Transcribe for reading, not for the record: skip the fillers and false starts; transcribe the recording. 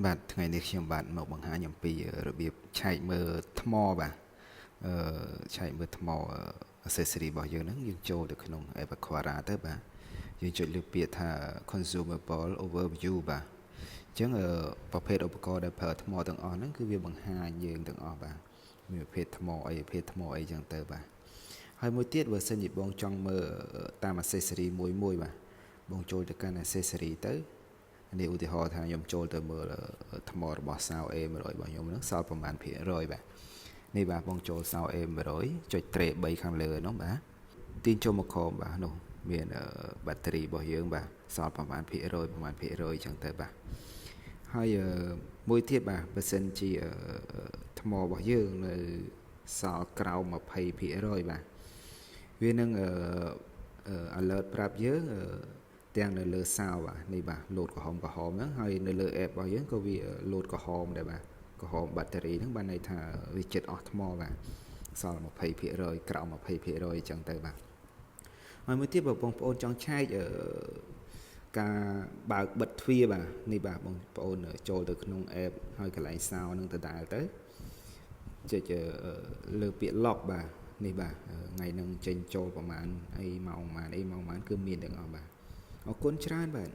បាទថ្ងៃនេះខ្ញុំបាទមកបង្ហាញអំពីរបៀបឆែកមើលថ្មបាទអឺឆែកមើលថ្ម accessory របស់យើងហ្នឹងយើងចូលទៅក្នុង app Aqara ទៅបាទយើងចុចលើពាក្យថា consumable overview បាទអញ្ចឹងប្រភេទឧបករណ៍ដែលប្រើថ្មទាំងអស់ហ្នឹងគឺវាបង្ហាញយើងទាំងអស់បាទមានប្រភេទថ្មអីប្រភេទថ្មអីចឹងទៅបាទហើយមួយទៀតបើសិនជាបងចង់មើលតាម accessory មួយមួយបាទបងចូលទៅកាន់ accessory ទៅនេះឧទាហរណ៍ថាខ្ញុំចូលទៅមើលថ្មរបស់សោ A100 របស់ខ្ញុំហ្នឹងសល់ប្រមាណភាគរយបាទនេះបាទបងចូលសោ A100 ចុចត្រេ3ខាងលើនោះបាទទាញចូលមកក្រោមបាទនោះមានបាក់តេរីរបស់យើងបាទសល់ប្រមាណភាគរយប្រមាណភាគរយអញ្ចឹងទៅបាទហើយមួយទៀតបាទបើសិនជាថ្មរបស់យើងនៅសល់ក្រោម20%បាទវានឹង alert ប្រាប់យើងទាំងនៅលើសោបាទនេះបាទលោតក្រហមក្រហមហ្នឹងហើយនៅលើ app របស់យើងក៏វាលោតក្រហមដែរបាទក្រហមបាក់តេរីហ្នឹងបានន័យថាវាចិត្តអស់ថ្មបាទសល់20%ក្រោម20%អញ្ចឹងទៅបាទហើយមួយទៀតបើបងប្អូនចង់ឆែកការបើកបិទទ្វារបាទនេះបាទបងប្អូនចូលទៅក្នុង app ហើយកន្លែងសោនឹងដដែលទៅចុចលើពាក្យ lock បាទនេះបាទថ្ងៃហ្នឹងចេញចូលប្រហែលអីម៉ោងប្រហែលអីម៉ោងប្រហែលគឺមានទាំងអស់បាទអរគុណច្រើនបាទ។